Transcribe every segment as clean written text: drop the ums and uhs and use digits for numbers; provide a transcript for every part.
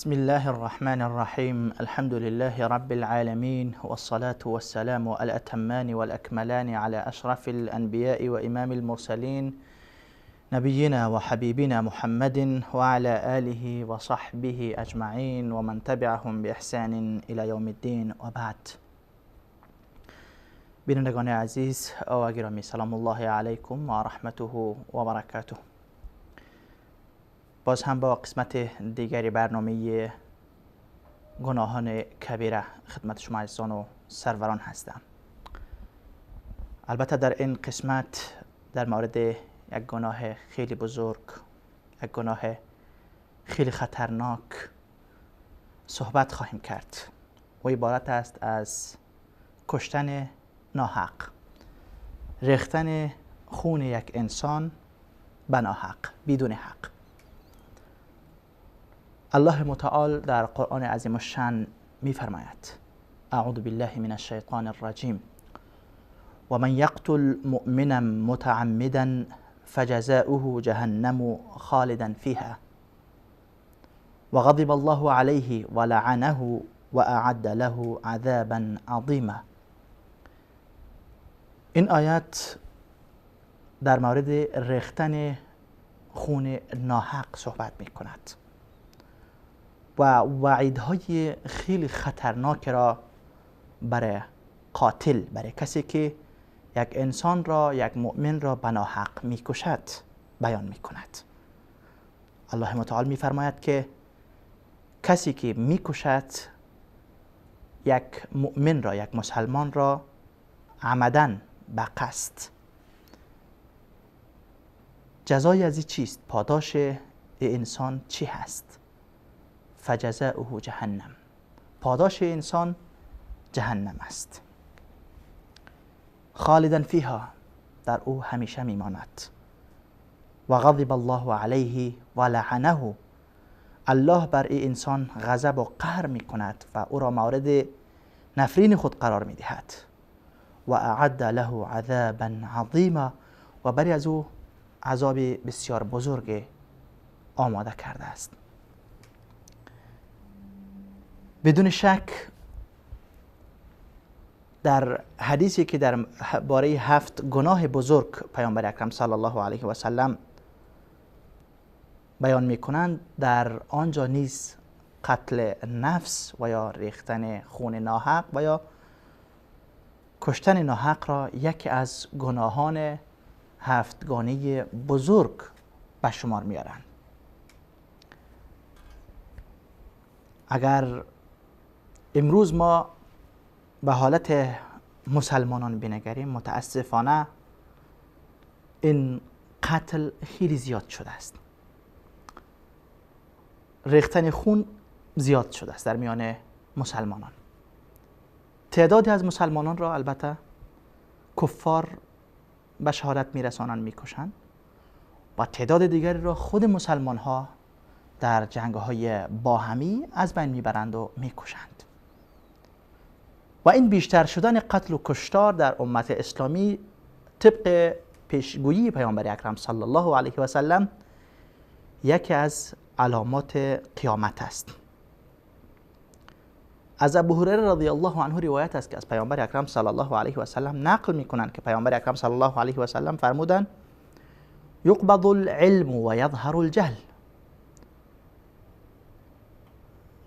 بسم الله الرحمن الرحیم. الحمد لله رب العالمین والصلاة والسلام الاتمان والاکملان على اشرف الانبیاء و امام المرسلین نبینا و حبیبنا محمد وعلى آله و صحبه اجمعین و من تبعهم باحسان الى یوم الدین و بعد. بینندگان عزیز و گرامی، سلام الله علیکم و رحمته و برکاته. باز هم با قسمت دیگری برنامه گناهان کبیره خدمت شما عزیزان و سروران هستم. البته در این قسمت در مورد یک گناه خیلی بزرگ، یک گناه خیلی خطرناک صحبت خواهیم کرد و عبارت است از کشتن ناحق، ریختن خون یک انسان به ناحق، بدون حق. الله متعال در قرآن عظیم الشأن می‌فرماید: اعوذ بالله من الشیطان الرجیم و من یقتل مؤمنا متعمدا فجزاؤه جهنم خالدا فیها و غضب الله علیه و لعنه و اعد له عذابا عظیما. این آیت در مورد ریختن خون ناحق صحبت می‌کند و وعیدهای خیلی خطرناک را برای قاتل، برای کسی که یک انسان را، یک مؤمن را به ناحق میکشد بیان میکند. الله متعال میفرماید که کسی که میکشد یک مؤمن را، یک مسلمان را عمدن به قصد، جزای از این چیست؟ پاداش انسان چی هست؟ فجزاؤه جهنم، پاداش انسان جهنم است. خالدا فیها، در او همیشه میماند. و غضب الله علیه و لعنه، الله بر این انسان غضب و قهر میکند و او را مورد نفرین خود قرار میدهد. و اعد له عذابا عظیما، و برای از او عذاب بسیار بزرگ آماده کرده است. بدون شک در حدیثی که در باره 7 گناه بزرگ پیامبر اکرم صلی الله علیه و سلم بیان میکنند، در آنجا نیز قتل نفس و یا ریختن خون ناحق و یا کشتن ناحق را یکی از گناهان هفتگانه بزرگ به شمار میارند. اگر امروز ما به حالت مسلمانان بنگریم، متاسفانه این قتل خیلی زیاد شده است، ریختن خون زیاد شده است در میان مسلمانان. تعدادی از مسلمانان را البته کفار به شهادت میرسانند، میکشند، و تعداد دیگری را خود مسلمان ها در جنگ های باهمی از بین میبرند و میکشند. و این بیشتر شدن قتل و کشتار در امت اسلامی طبق پیشگویی پیامبر اکرم صلی الله علیه و سلم یکی از علامات قیامت است. از ابو هریره رضی الله عنه روایت است که از پیامبر اکرم صلی الله علیه و سلم نقل میکنند که پیامبر اکرم صلی الله علیه و سلم فرمودند: یقبض العلم و یظهر الجهل.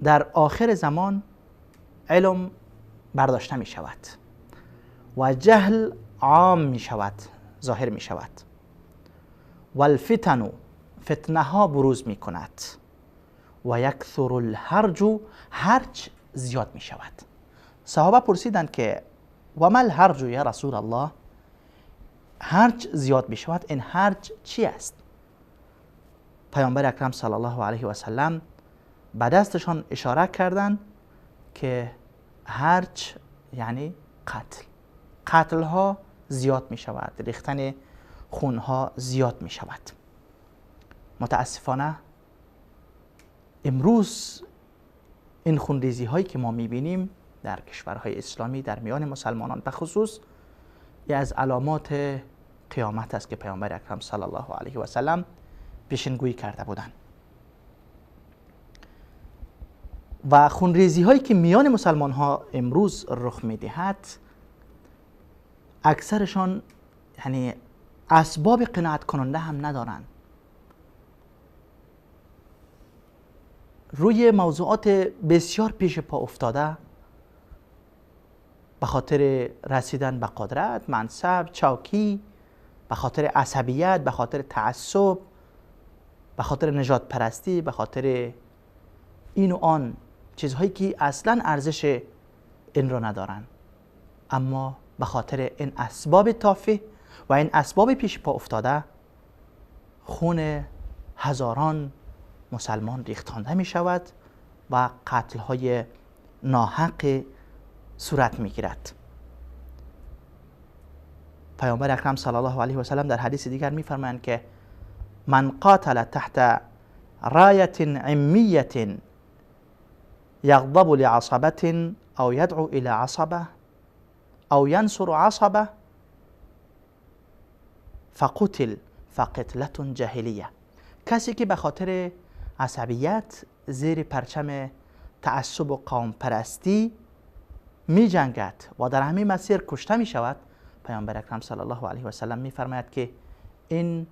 در آخر زمان علم برداشته می شود و جهل عام می شود، ظاهر می شود. والفتن، فتنه ها بروز می کند. و یکثر الهرج، هرج زیاد می شود. صحابه پرسیدند که و ما الهرج یا رسول الله؟ هرج زیاد می شود، این هرج چی است؟ پیامبر اکرم صلی الله علیه و سلم به دستشان اشاره کردند که هرج یعنی قتل، قتل ها زیاد می شود، ریختن خون ها زیاد می شود. متاسفانه امروز این خونریزی هایی که ما می بینیم در کشورهای اسلامی در میان مسلمانان به خصوص، از علامات قیامت است که پیامبر اکرم صلی الله علیه و سلم پیشنگویی کرده بودند. و خونریزی هایی که میان مسلمان ها امروز رخ میدهد اکثرشان یعنی اسباب قناعت کننده هم ندارند. روی موضوعات بسیار پیش پا افتاده به خاطر رسیدن به قدرت، منصب، چوکی، به خاطر عصبیت، به خاطر تعصب، به خاطر نجات پرستی، به خاطر این و آن چیزهایی که اصلا ارزش این را ندارن، اما به خاطر این اسباب تافه و این اسباب پیش پا افتاده خون هزاران مسلمان ریختانده می شود و قتل های ناحق صورت می گیرد. پیامبر اکرم صلی الله علیه و سلم در حدیث دیگر می فرمایند که من قاتل تحت رایة عمیة یغضب لعصبة او یدعو الى عصبة او ینصر عصبة فقتل فقتلة جاهلیه. کسی که به خاطر عصبیت زیر پرچم تعصب و قوم پرستی می جنگد و در همین مسیر کشته می شود، پیامبر اکرم صلی الله علیه و سلم می فرماید که این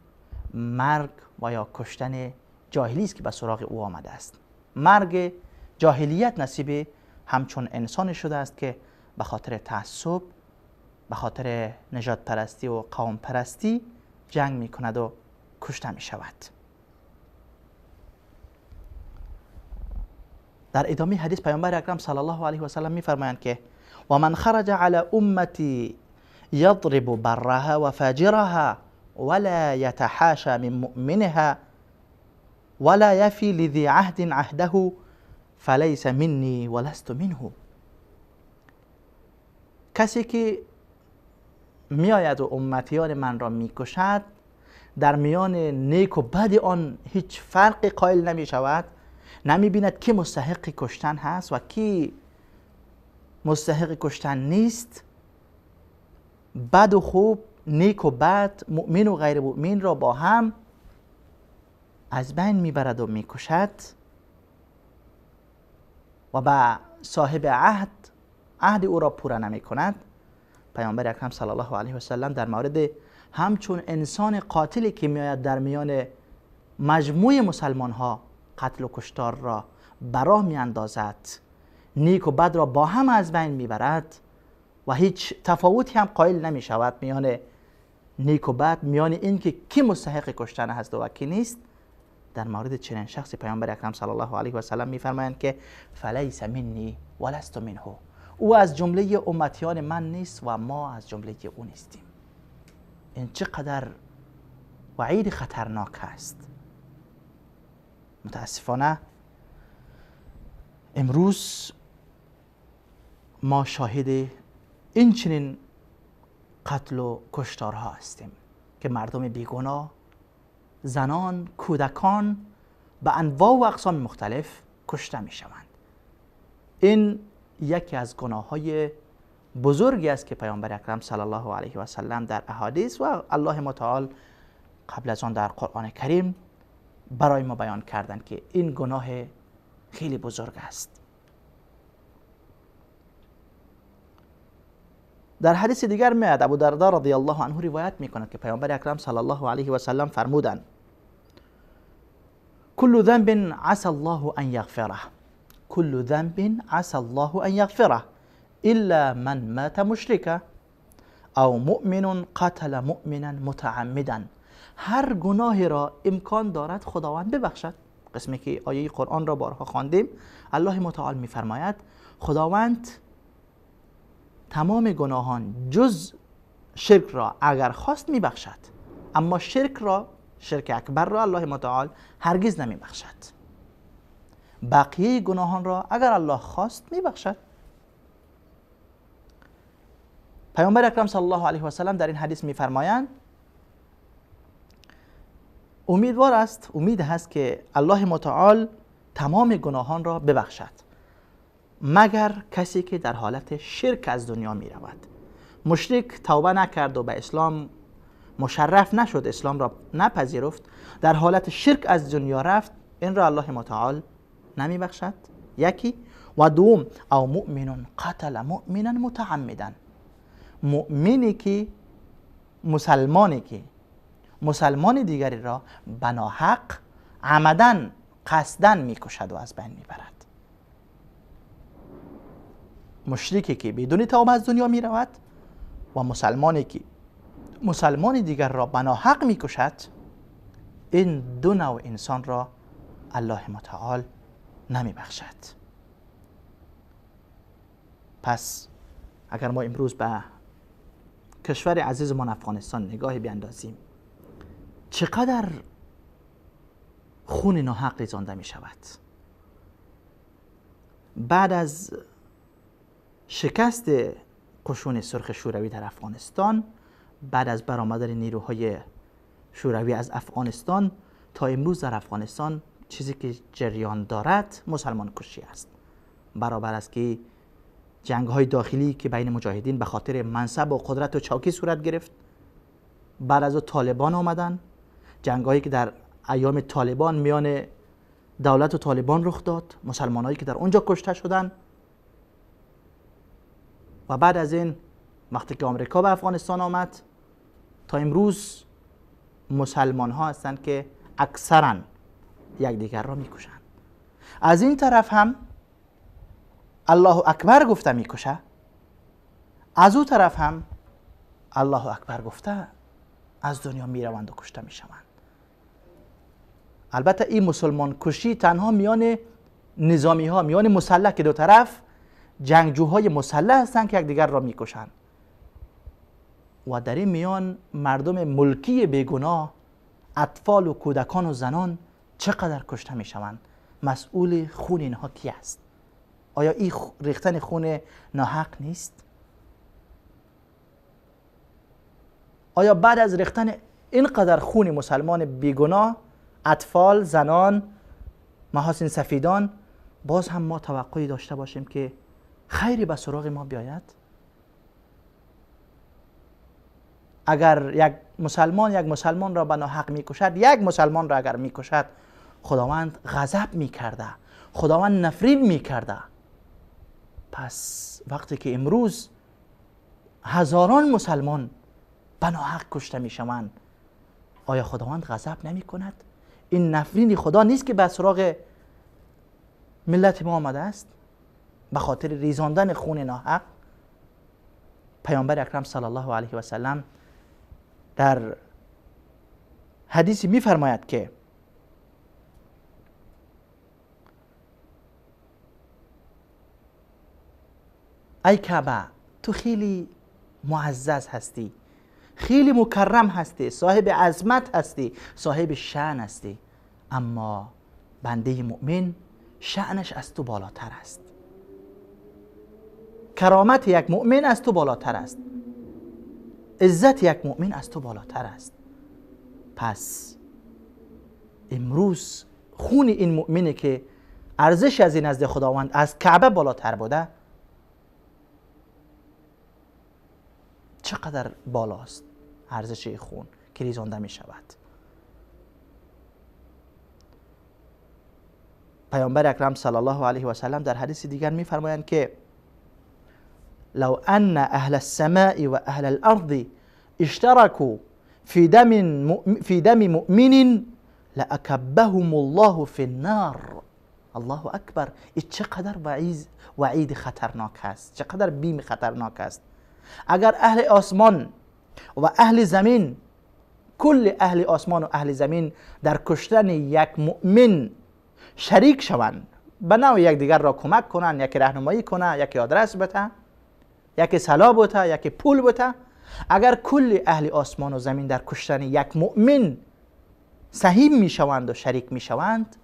مرگ و یا کشتن جاهلی است که به سراغ او آمده است. مرگ جاهلیت نصیب همچون انسان شده است که به خاطر تعصب، به خاطر نجات پرستی و قوم پرستی جنگ می کند و کشته می شود. در ادامه حدیث پیامبر اکرم صلی الله علیه و سلم می فرمایند که و من خرج علی امتی یضرب برها و فاجرها ولا يتحاشى من مؤمنها ولا يفي لذي عهد عهده فليس مني ولست منه. کسی که میآید و امتیان من را میکشد، در میان نیک و بد آن هیچ فرقی قائل نمی شود، نمی بیند کی مستحق کشتن هست و کی مستحق کشتن نیست، بد و خوب، نیک و بد، مؤمن و غیر مؤمن را با هم از بین میبرد و میکشد و به صاحب عهد عهد او را پوره نمی کند. پیامبر اکرم صلی الله علیه و سلم در مورد همچون انسان قاتلی که میآید در میان مجموع مسلمان ها قتل و کشتار را براه میاندازد، نیک و بد را با هم از بین میبرد و هیچ تفاوتی هم قائل نمی شود میان نیک و بد، میان اینکه کی مستحق کشتن هست و کی نیست، در مورد چنین شخصی پیامبر اکرم صلی الله علیه و سلم میفرمایند که فلیس منی ولست منه، او از جمله امتیان من نیست و ما از جمله او نیستیم. این چقدر وعید خطرناک است. متاسفانه امروز ما شاهد این چنین قتل و کشتارها هستیم که مردم بیگناه، زنان، کودکان به انواع و اقسام مختلف کشته می شوند. این یکی از گناه‌های بزرگی است که پیامبر اکرم صلی الله علیه و سلم در احادیث و الله متعال قبل از آن در قرآن کریم برای ما بیان کردند که این گناه خیلی بزرگ است. در حدیث دیگر میاد ابو دردا رضی الله عنه روایت میکند که پیامبر اکرم صلی الله علیه و سلم فرمودند کل ذنب عسى الله ان یغفره، کل ذنب عسى الله ان یغفره الا من مات مشرکا او مؤمن قتل مؤمنا متعمدا. هر گناهی را امکان دارد خداوند ببخشد. قسمی که آیه قرآن را بارها خواندیم، الله متعال میفرماید خداوند تمام گناهان جز شرک را اگر خواست میبخشد، اما شرک را، شرک اکبر را الله متعال هرگز نمیبخشد. بقیه گناهان را اگر الله خواست میبخشد. پیامبر اکرم صلی الله علیه و سلم در این حدیث میفرمایند امیدوار است، امید هست که الله متعال تمام گناهان را ببخشد مگر کسی که در حالت شرک از دنیا می رود. مشرک توبه نکرد و به اسلام مشرف نشد، اسلام را نپذیرفت، در حالت شرک از دنیا رفت، این را الله متعال نمی بخشد. یکی. و دوم او مؤمن قتل مؤمنا متعمدا، مؤمنی که مسلمانی که مسلمان دیگری را بناحق عمدن قصدن میکشد و از بین میبرد. مشرکی که بدون توبه از دنیا میرود و مسلمانی که مسلمان دیگر را بناحق میکشد، این دو نوع انسان را الله متعال نمیبخشد. پس اگر ما امروز به کشور عزیزمان افغانستان نگاهی بیاندازیم، چقدر خون ناحق ریزانده می شود. بعد از شکست قشون سرخ شوروی در افغانستان، بعد از برآمدن نیروهای شوروی از افغانستان تا امروز در افغانستان چیزی که جریان دارد مسلمان کشی است. برابر است که جنگ های داخلی که بین مجاهدین به خاطر منصب و قدرت و چوکی صورت گرفت، بعد از او طالبان آمدن، جنگ هایی که در ایام طالبان میان دولت و طالبان رخ داد، مسلمان هایی که در اونجا کشته شدن، و بعد از این وقتی که آمریکا به افغانستان آمد تا امروز مسلمان ها هستند که اکثرا یکدیگر را میکشند. از این طرف هم الله اکبر گفته میکشه، از او طرف هم الله اکبر گفته از دنیا میروند و کشته میشوند. البته این مسلمان کشی تنها میان نظامی ها، میان مسلح که دو طرف جنگجوهای مسلح هستند که یکدیگر را میکشند، و در این میان مردم ملکی بیگناه، اطفال و کودکان و زنان چقدر کشته میشوند. مسئول خون اینها کی است؟ آیا این ریختن خون ناحق نیست؟ آیا بعد از ریختن اینقدر خون مسلمان بیگناه، اطفال، زنان، محاسن سفیدان، باز هم ما توقعی داشته باشیم که خیری به سراغ ما بیاید؟ اگر یک مسلمان یک مسلمان را به ناحق میکشد، یک مسلمان را اگر میکشد، خداوند غضب میکرده، خداوند نفرین میکرده. پس وقتی که امروز هزاران مسلمان به ناحق کشته میشوند، آیا خداوند غضب نمی کند؟ این نفرین خدا نیست که به سراغ ملت ما آمده است به خاطر ریزاندن خون ناحق؟ پیامبر اکرم صلی الله علیه و سلم در حدیثی میفرماید که ای کعبه، تو خیلی معزز هستی، خیلی مکرم هستی، صاحب عظمت هستی، صاحب شأن هستی، اما بنده مؤمن شأنش از تو بالاتر است، کرامت یک مؤمن از تو بالاتر است، عزت یک مؤمن از تو بالاتر است. پس امروز خون این مؤمنی که ارزش از این نزد خداوند از کعبه بالاتر بوده، چقدر بالاست ارزش خون که ریزانده می شود. پیامبر اکرم صلی الله علیه و سلم در حدیث دیگر می فرمایند که لو ان اهل السماء و اهل الارض اشتركوا في دم مؤمن لأکبهم الله في النار. الله اکبر، این چقدر وعید خطرناک است، چقدر بیم خطرناک است. اگر اهل آسمان و اهل زمین، کل اهل آسمان و اهل زمین در کشتن یک مؤمن شریک شوند، به نوع یکدیگر را کمک کنند، یکی راهنمایی کنه، یکی آدرس بده، یکی سلاح بده، یکی پول بده، اگر کل اهل آسمان و زمین در کشتن یک مؤمن سهیم میشوند و شریک میشوند،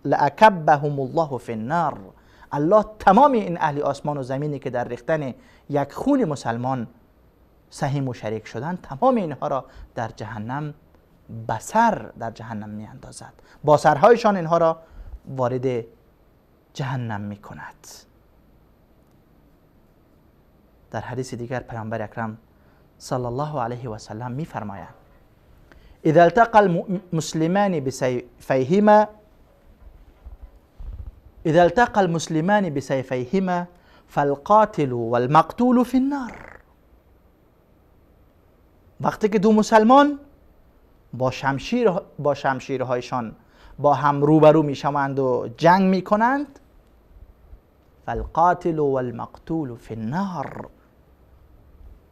لأکبهم الله فی النار. الله تمام این اهل آسمان و زمینی که در ریختن یک خون مسلمان سهیم و شریک شدن، تمام اینها را در جهنم بسر در جهنم می اندازد، با سرهایشان اینها را وارد جهنم می کند. در حدیث دیگر پیامبر اکرم صلی الله علیه و سلم می فرماید اذا التقى المسلمان بسيفيهما اذا التقى المسلمان بسيفيهما فالقاتل والمقتول في النار. وقتی که دو مسلمان با شمشیرهایشان با هم روبرو میشوند و جنگ میکنند، فالقاتل والمقتول فی النار،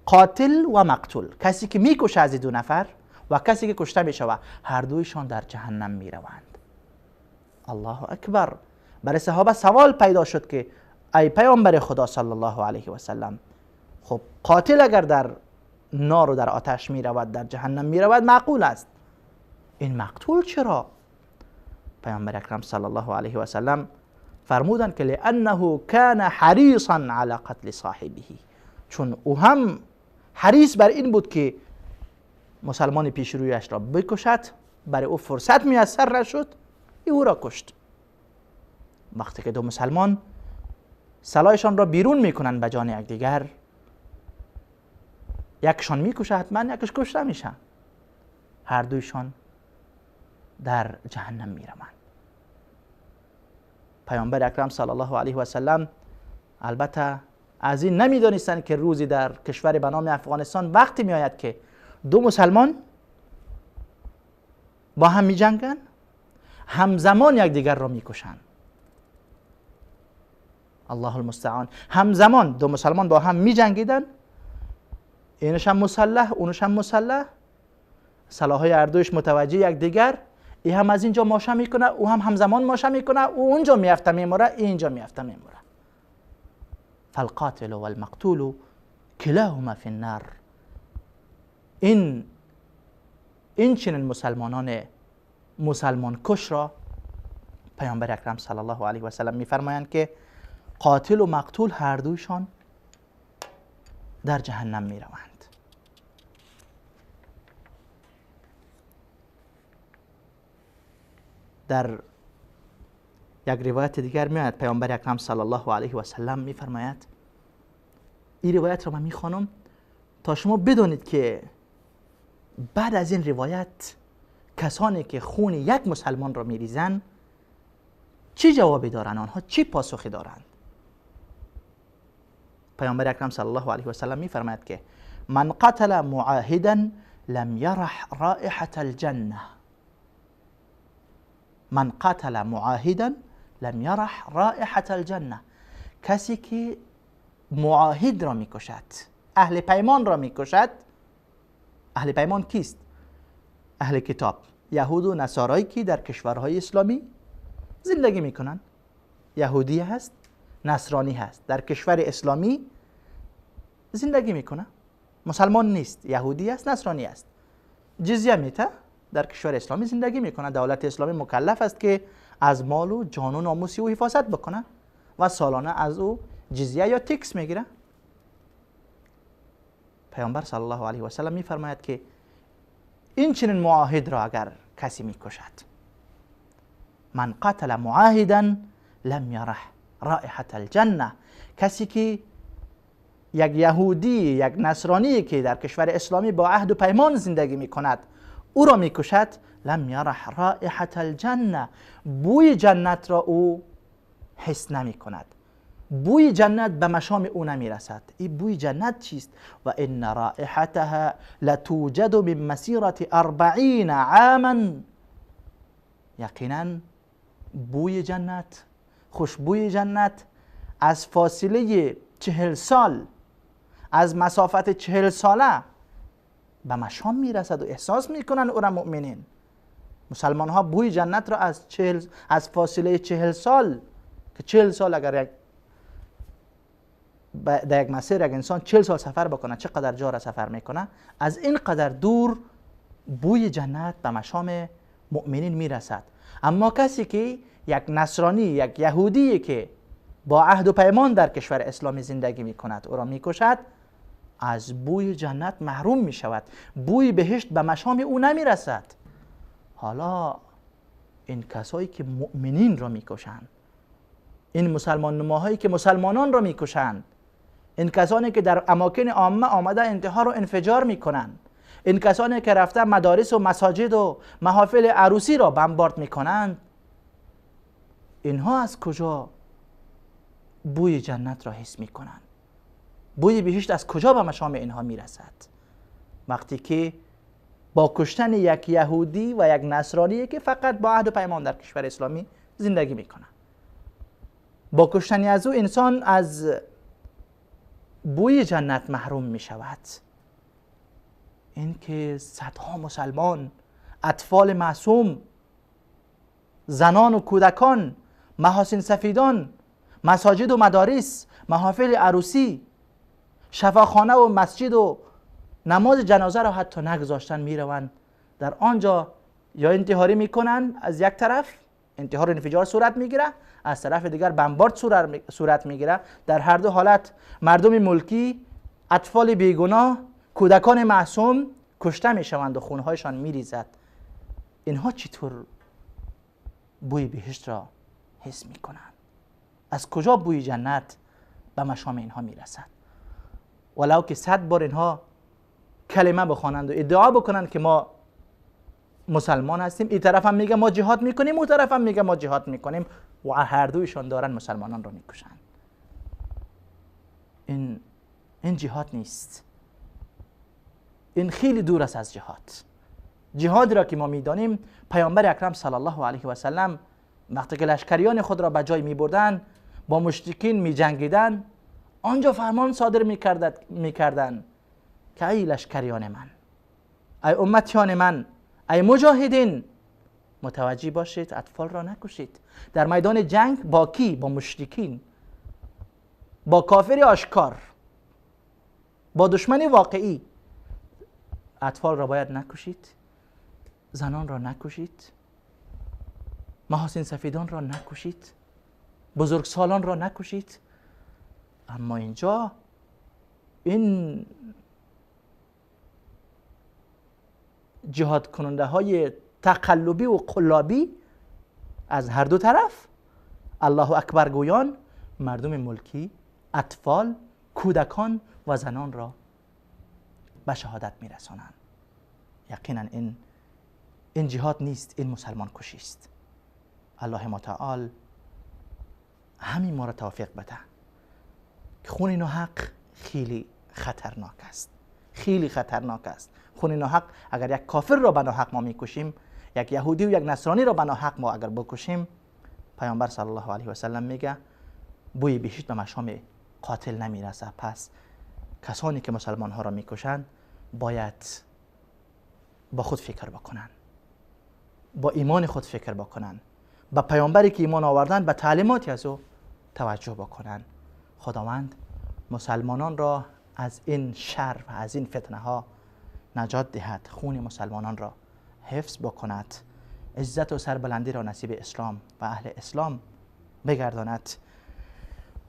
قاتل و مقتول، کسی که میکشه از دو نفر و کسی که کشته میشود، هر دویشان در جهنم میروند. الله اکبر. برای صحابه سوال پیدا شد که ای پیامبر خدا صلی الله علیه و سلم، خب قاتل اگر در نار و در آتش میرود، در جهنم میرود، معقول است، این مقتول چرا؟ پیامبر اکرم صلی الله علیه و سلم فرمودند که لانه کان حریصا علی قتل صاحبه، چون او هم حریص بر این بود که مسلمان پیش رویش را بکشد، برای او فرصت میسر نشد، او را کشت. وقتی که دو مسلمان سلاحشان را بیرون میکنند به جان یکدیگر، یکشان میکشه حتما، یکش کشته میشه، هر دویشان در جهنم میروند. پیامبر اکرم صلی الله علیه و سلم البته از این نمیدانستند که روزی در کشور به نام افغانستان وقتی میآید که دو مسلمان با هم میجنگن، همزمان یکدیگر را میکشند. الله المستعان. همزمان دو مسلمان با هم میجنگیدن، اینش هم مسلح، اونش هم مسلح، سلاح‌های هر دویش متوجه یکدیگر، این هم از اینجا ماشه میکنه، او هم همزمان ماشه میکنه، او اونجا میافته میموره، اینجا میافته میموره. فالقاتل والمقتول کلاهما فی النار. این چنین مسلمانان مسلمان کش را پیامبر اکرم صلی الله علیه و سلم میفرمایند که قاتل و مقتول هر دویشان در جهنم میروند. در یک روایت دیگر میآید پیامبر اکرم صلی الله علیه و سلم میفرماید، این روایت را من میخوانم تا شما بدانید که بعد از این روایت کسانی که خون یک مسلمان را میریزند چی جوابی دارند، آنها چی پاسخی دارند. پیامبر اکرم صلی الله علیه و سلم میفرماید که من قتل معاهدا لم یرح رائحة الجنه. من قتل معاهدا لم یرح رائحة الجنه. کسی که معاهد را میکشد، اهل پیمان را میکشد. اهل پیمان کیست؟ اهل کتاب، یهود و نصارایی که در کشورهای اسلامی زندگی میکنن. یهودی هست، نصرانی هست، در کشور اسلامی زندگی میکنه، مسلمان نیست، یهودی است، نصرانی است، جزیه میته، در کشور اسلامی زندگی میکنه. دولت اسلامی مکلف است که از مال و جان و ناموس او حفاظت بکنه و سالانه از او جزیه یا تکس میگیره. پیامبر صلی الله علیه و سلم میفرماید که این چنین معاهد را اگر کسی میکشد، من قتل معاهدا لم یره رائحة الجنه. کسی که یک یهودی، یک نصرانی که در کشور اسلامی با عهد و پیمان زندگی میکند او را میکشد، لم یره رائحة الجنه، بوی جنت را او حس نمی کند، بوی جنت به مشام او نمیرسد. این بوی جنت چیست؟ و ان رائحتها لتوجد من مسیرة 40 عاما. یقینا بوی جنت، خوشبوی جنت از فاصله 40 سال، از مسافت 40 ساله به مشام میرسد و احساس میکنن او را مؤمنین. مسلمان ها بوی جنت را از فاصله 40 سال، که 40 سال اگر در یک مسیر یک انسان 40 سال سفر بکنه چقدر جا را سفر میکنه، از این قدر دور بوی جنت به مشام مؤمنین میرسد. اما کسی که یک نصرانی، یک یهودی که با عهد و پیمان در کشور اسلامی زندگی میکند او را میکشد، از بوی جنت محروم میشود، بوی بهشت به مشام او نمیرسد. حالا این کسایی که مؤمنین را میکشند، این مسلمان نماهایی که مسلمانان را میکشند، این کسانی که در اماکن عامه آمده انتحار و انفجار میکنند، این کسانی که رفته مدارس و مساجد و محافل عروسی را بمبارد میکنند، اینها از کجا بوی جنت را حس میکنند؟ بوی بهشت از کجا به مشام اینها میرسد؟ وقتی که با کشتن یک یهودی و یک نصرانی که فقط با عهد و پیمان در کشور اسلامی زندگی میکنند، با کشتن از او انسان از بوی جنت محروم میشود. این که صدها مسلمان، اطفال معصوم، زنان و کودکان، محاسن سفیدان، مساجد و مدارس، محافل عروسی، شفاخانه و مسجد و نماز جنازه را حتی نگذاشتن، میروند در آنجا یا انتحاری میکنن، از یک طرف انتحار انفجار صورت میگیره، از طرف دیگر بمبارد صورت میگیره. در هر دو حالت مردم ملکی، اطفال بیگناه، کودکان معصوم کشته میشوند و خونهایشان میریزد. اینها چطور بوی بهشت را حس میکنند؟ از کجا بوی جنت به مشام اینها میرسد؟ ولو که 100 بار اینها کلمه بخوانند و ادعا بکنند که ما مسلمان هستیم، این طرف هم میگه ما جهاد میکنیم، اون طرف هم میگه ما جهاد میکنیم و هر دویشان دارن مسلمانان را میکشند. این جهاد نیست، این خیلی دور است از جهاد. جهاد را که ما میدانیم، پیامبر اکرم صلی الله علیه و سلم وقتی که لشکریان خود را به جای میبردن، با مشرکین میجنگیدن، آنجا فرمان صادر میکردن که ای لشکریان من، ای امتیان من، ای مجاهدین، متوجه باشید، اطفال را نکشید. در میدان جنگ با کی؟ با مشرکین، با کافر آشکار، با دشمن واقعی. اطفال را باید نکشید، زنان را نکشید، محاسن سفیدان را نکشید، بزرگسالان را نکشید. اما اینجا این جهاد کننده های تقلبی و قلابی از هر دو طرف، الله اکبر گویان، مردم ملکی، اطفال، کودکان و زنان را به شهادت میرسانند. یقینا این جهاد نیست، این مسلمان کشی است. الله متعال همین ما را توفیق بده که خون ناحق خیلی خطرناک است، خیلی خطرناک است. خون ناحق، اگر یک کافر را به ناحق ما میکشیم، یک یهودی و یک نصرانی را به ناحق ما اگر بکشیم، پیامبر صلی الله علیه و سلم میگه بوی بهشت به مشام قاتل نمیرسه. پس کسانی که مسلمان ها را میکشند باید با خود فکر بکنن، با ایمان خود فکر بکنن، با پیامبری که ایمان آوردن، به تعلیماتی از او توجه بکنن. خداوند مسلمانان را از این شر و از این فتنه ها نجات دهد، خون مسلمانان را حفظ بکند، عزت و سربلندی را نصیب اسلام و اهل اسلام بگرداند.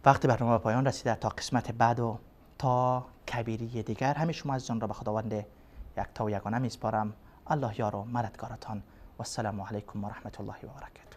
وقت برنامه به پایان رسیده. تا قسمت بعد و تا کبیری دیگر، همه شما عزیزان را به خداوند یکتا و یگانه میسپارم. الله یار و مددگارتان. و السلام علیکم و رحمت الله و برکاته.